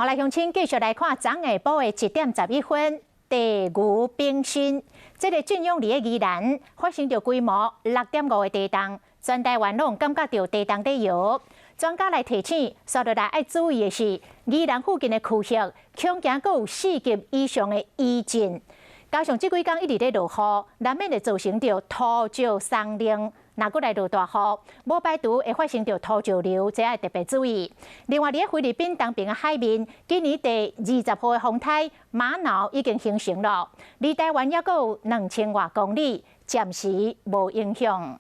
好來，鄉親繼續來看昨下晡的1點11分，地牛炳新，這個震央佇咧宜蘭發生著規模6.5的地動，全台灣攏感覺著地動咧搖。專家來提醒，紲落來愛注意的是，宜蘭附近的區域恐驚閣有4級以上的餘震，加上這幾工一直咧落雨，難免會造成著土石鬆濘。若閣來落大雨，無排除會發生著土石流，這愛特別注意。另外，佇咧菲律賓東邊的海面，今年第20號的風颱瑪瑙已經形成了，離台灣猶閣有2000外公里，暫時無影響。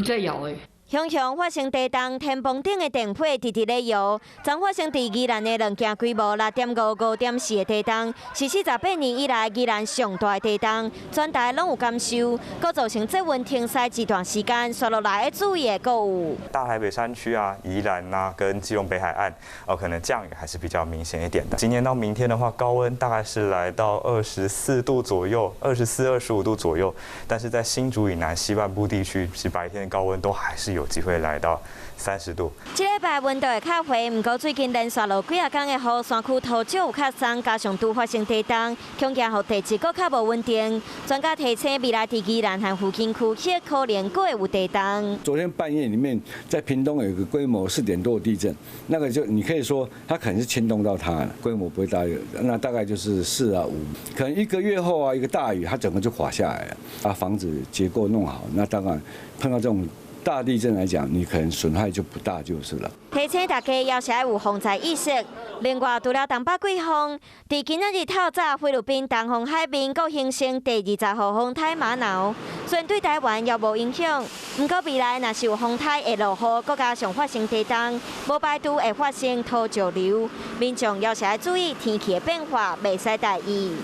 在搖欸。雄雄發生地動，天棚頂的電火直直咧搖。昨發生佇宜蘭的兩件規模6.5、5.4的地動，是48年以來宜蘭上大的地動，全台攏有感受，閣造成捷運停駛一段時間。紲落來愛注意的閣有大台北山區啊、宜蘭啊跟基隆北海岸，哦，可能降雨還是比較明顯一點的。今天到明天的話，高溫大概是來到24度左右，24、25度左右。但是在新竹以南西半部地區，其實白天的高溫都還是有機會來到30度。這禮拜溫度會較回，毋過最近連續落幾仔工的雨，山區土石有較鬆，加上拄發生地動，恐驚予地質閣較無穩定。專家提醒，未來佇宜蘭和附近區域可能閣會有地動。昨天半夜裡面，在屏東有個規模4點多的地震，那個就你可以說它可能是牽動到它了，規模不會大，那大概就是4啊5，可能一個月後啊，一個大雨，它整個就垮下來了。把房子結構弄好，那當然碰到這種大地震來講，你可能損害就不大就是了。提醒大家猶是愛有防災意識。另外，除了東北季風，佇今仔日透早菲律賓東方海面閣形成第20號風颱瑪瑙，雖然對台灣猶無影響，毋過未來若是有風颱會落雨，閣加上發生地動，無排除會發生土石流，民眾猶是愛注意天氣的變化，袂使大意。